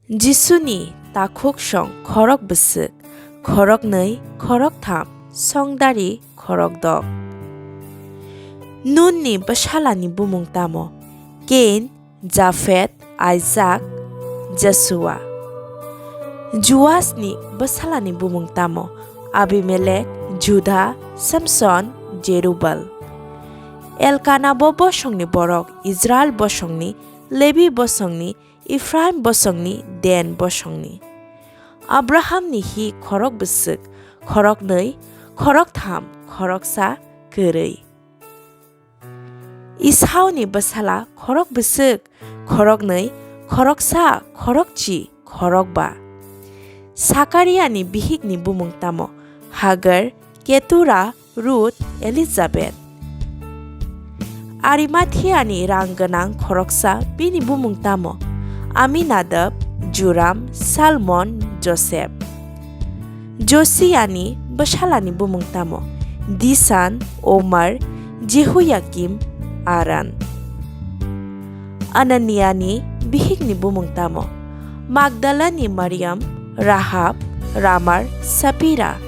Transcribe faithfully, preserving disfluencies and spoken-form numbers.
Jisuni takhuksong khorok bwswk, khoroknwi, khoroktham, songdari khorokdok. Nunni bwsalani bumung tamo? Kain, Japhet, Aisak, Jesua. Juasni bwsalani bumung tamo? Abimelek, Juda, Samson, Jerubal. Elkana bo bosongni borok, Israel bosongni, Lebi bosongni, Ephraim bosongni, Dan bosongni. Abrahamni hi khorok bwswk, khoroknwi, khoroktham, khoroksa kwrwi. Isauni bwsala khorok bwswk, khoroknwi, khoroksa, khorokchi, khorokba. Sakariani bihikni bumung tamo? Hagar, Ketura, Rut, Elizabeth. Arimathiani rang gwnang khoroksa, bini bumung tamo? Aminadab, Juram, Salmon, Josep. Josiani bwsalani bumung tamo? Disan, Omar, Jehoyakim, Aran. Ananiani bihikni bumung tamo? Magdalani Mariam, Rahab, Ramar, Sapira.